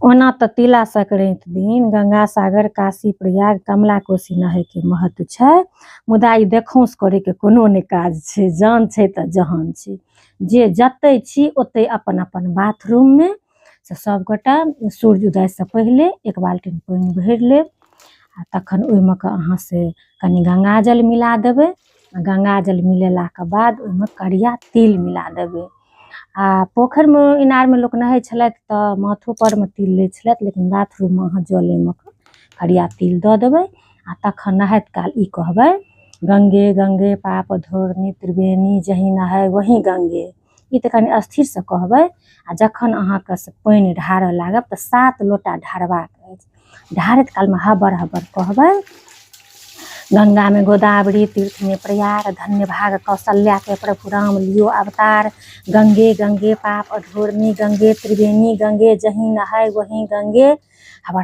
ओना तऽ तिला संक्रान्ति दिन गंगा सागर, काशी, प्रयाग, कमला, कोसी नहायके महत्व छै, मुदा ई देखौंस करैके कोनो नहि काज छै। जान छै तऽ जहान छै। जे जतै छी ओतै अपन अपन बाथरूममे से सबगोटा सूर्य उदयसँ पहिले एक बाल्टीन पानि भरि लेब आ तखन ओहिमे कऽ अहाँ से कनि गंगाजल मिला देबै। आ गंगाजल मिलेलाके बाद ओहिमे करिया तिल मिला देबै। आ पोखरिमे इनारमे लोक नहाइ छलथि तऽ माथो परमे तिल लै छलथि, लेकिन बाथरूममे अहाँ जलेमे करिया तिल दऽ देबै। आ तखन नहाइत काल ई कहबै, गंगे गंगे पाप धोरनी त्रिवेणी जहीं नहाय वहीं गंगे। ई तऽ कनि स्थिरसँ कहबै। आ जखन अहाँके से पानि ढारऽ लागब तऽ 7 लोटा ढारबाक अछि। ढारैत कालमे हबर हबर कहबै, गंगा में गोदावरी तीर्थ में प्रयाग, धन्य भाग कौशल्या के प्रभु राम लियो अवतार, गंगे गंगे पाप अधोरनी गंगे त्रिवेणी गंगे जहीं नहाय वहीं गंगे। हबर